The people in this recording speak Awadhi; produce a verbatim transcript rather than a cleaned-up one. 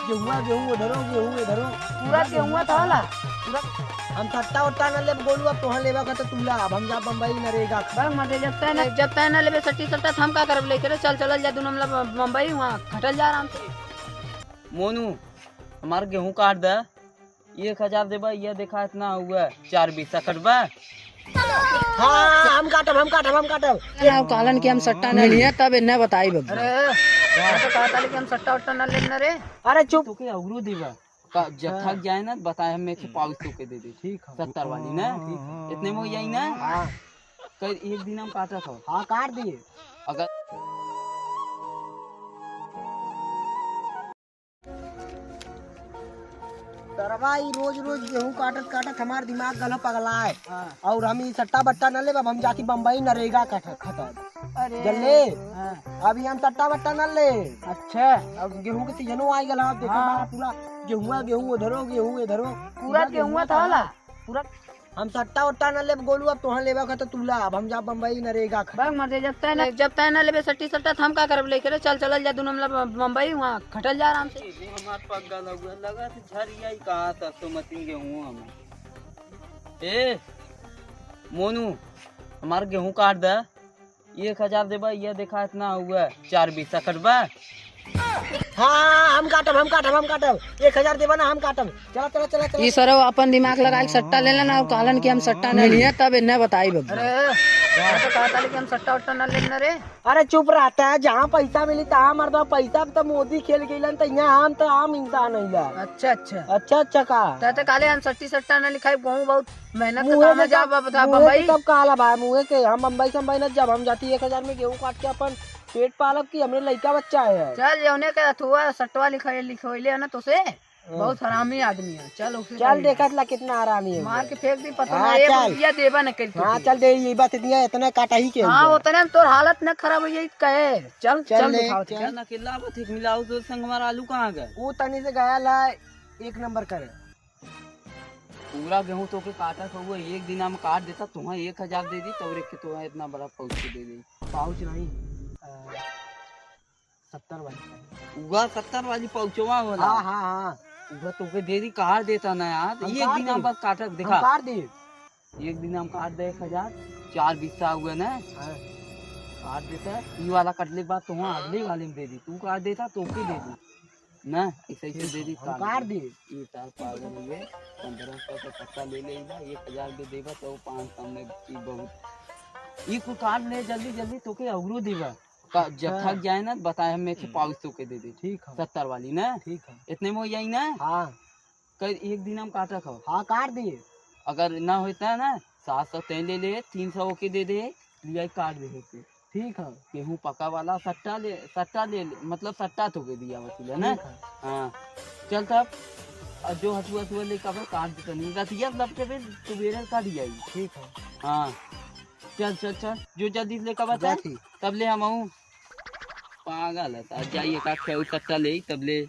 गेहुआ, गेहूँ उधरो, गेहूँ इधरो। पूरा गेहुआ तो होला। पूरा हम सट्टा उट्टा न लेब गोलू, अब तोहर लेबा का तो तू ला, अब हम जा बम्बई नरेगा। बस मजे, जब तय न, जब तय न लेबे सट्टी सट्टा, तो हम का करब लेके रे? चल, चलल जा दुनो, मतलब, बम्बई, वहाँ खटल जा आराम से। मोनू, हमार गेहूँ काट दे, एक हजार देबा, यह देखा इतना हुआ, चार बीसा कटबा। हाँ, हम काटब, हम काटब, हम काटब। ना, वो कहलन कि हम सट्टा ना लिए, तब इन्हें बताई बब्बू। अरे, मैं तो कहत हली कि हम सट्टा उट्टा ना लेब ना रे। अरे चुप। तोके अउरो देबा। का, जब अच्छा। थक जाए ना, बताए, हम एक सौ पाउच तोके दे दे। ठीक है। सत्तर वाली ना? हाँ, हाँ, हाँ, इतने में हो जाई ना? हाँ। कल एक दिन हम काटत हो। हाँ, काट दिए। अगर सरवा ई रोज रोज गेहूं काटत काटत हमार दिमाग गला पगलाए। हाँ। और हम ई सट्टा बट्टा न लेब, अब हम जाती बम्बई नरेगा कट-, खटब। अरे। जल्ले। हाँ। अभी हम सट्टा बट्टा न ले। अच्छा। अब गेहूं के सीजनो आ गल, अब देखो हाँ। बाहर पूरा गेहुआ, गेहूं उधरो, गेहूं इधरो। पूरा पूरा गेहुआ गेहुआ था था। ला। पूरा हम सट्टा उट्टा न लेब गोलू, अब तोहर लेबा का तो तू ला, अब हम जा बम्बई नरेगा खटब। बस मजे, जब तय न, जब तय न लेबे सट्टी सट्टा, तो हम का करब लेके रे? चल, चलल जा दुनो, मतलब, बम्बई, वहाँ खटल जा आराम से। ये हमार पक गल हुआ, लगा से झरिया ही कहाँ सरसों मशीन गेहूं हमें। ए, मोनू, हमार गेहूं काट दे। एक हजार देबा, यह देखा इतना हुआ, चार बीसा कटबा। हाँ, हम काटब, हम काटब, हम काटब। एक हजार देबा ना, हम काटब। चला, चला, चला, चला। ई सरवा अपन दिमाग लगा के सट्टा लेलन और कहलन कि हम सट्टा ना लिए, तब इन्हें बताई बब्बू। अरे, मैं तो कहत हली कि हम सट्टा उट्टा ना लेब ना रे। अरे चुप रहता है, जहाँ पैसा मिली तहाँ मर्दवा, पैसा तो मोदी खेल गइलन, तो यहाँ हम तो आम इंसान है यार। अच्छा, अच्छा। अच्छा, अच्छा का? तो, तो काले हम सट्टी सट्टा ना लिखाई, बहुत मेहनत के मुँहे काम है, के जा सब, बा-, बता, मुँहे के बम्बई। सब काला भाई, मुँहे के हम बम्बई संबई न जब हम जाती एक हजार में गेहूं काट के अपन पेट पालब कि हमरे लइका बच्चा है। चल, जौने के अथुआ सटवा लिखा-, लिखवैले है ना तोसे, हाँ। बहुत हरामी आदमी है। चल, उसे चल, चल। देखत ला कितना हरामी है। मार के फेंक दी, पता हाँ, ना, एक चल। रुपया देबा न करी हाँ, तोके। चल दे, ये बात इतनी है, इतना काटा ही के हाँ, हुआ। उतने में तोर हालत न खराब हो जाई, कहे। चल, चल चल ले, दिखाओ, चल। चल। क्या ना किल्ला बा, ठीक मिलाओ, तो संग हमारा आलू कहाँ गए? वो तनी से गया ला, एक नंबर करे। पूरा गेहूं तोके काटत हुआ, एक दिन हम काट देता, तुहें एक हजार दे दी, तब एक के तुहें इतना बड़ा पाउच दे दी। पाउच नहीं, अ, सत्तर वाली। उगा सत्तर वाली पाउचवा होला। हाँ, हाँ, हाँ। उगा तोके दे दी, काट देता ना यार। हम एक काट दिन हम दी। बस काटत हम दिखा। काट दी। एक दिन हम काट दे एक हजार, चार बिस्सा हुआ ना। हाँ। काट देता, ई वाला कटले के बाद तुहें अगले वाले में दे दी। तू काट देता, तोके दे दी। ना, ऐसे ही ठीक दे है, दी, हम काट काट दी। दी। ये साल पागल हुए, पन्द्रह सौ का पत्ता ले ले बा, एक हजार दे देबा, तो पाँच सौ में ई बहुत। ई कुल काट ले जल्दी, जल्दी, तोके अउरो देबा। का, जब अच्छा। थक जाए ना, बताए, हम एक सौ हम्म। पाउच तोके दे दे। ठीक है। सत्तर वाली ना? ठीक है। इतने में हो जाई ना? हाँ। कल एक दिन हम काटत हो। हाँ, काट दिए। अगर ना होता ना, सात सौ तय ले ले, तीन सौ ओके दे दे, लिया काट दे होते। ठीक है। गेहूं पका वाला सट्टा ले, सट्टा ले, ले, मतलब सट्टा तोके दिया वसूल है ना? ठीक है। हाँ। चल तब, अब जो हसुआ हसुआ लेके आवे, काट दे तनी। रतिया लपके पे सुबेरे काट जाई। ठीक है। हाँ। चल, चल, चल। जो जल्दी से लेके आवा, चल। जाती। तब ले हम आऊं। पागल है, आज जाइए का खेऊ सट्टा ले, तब ले।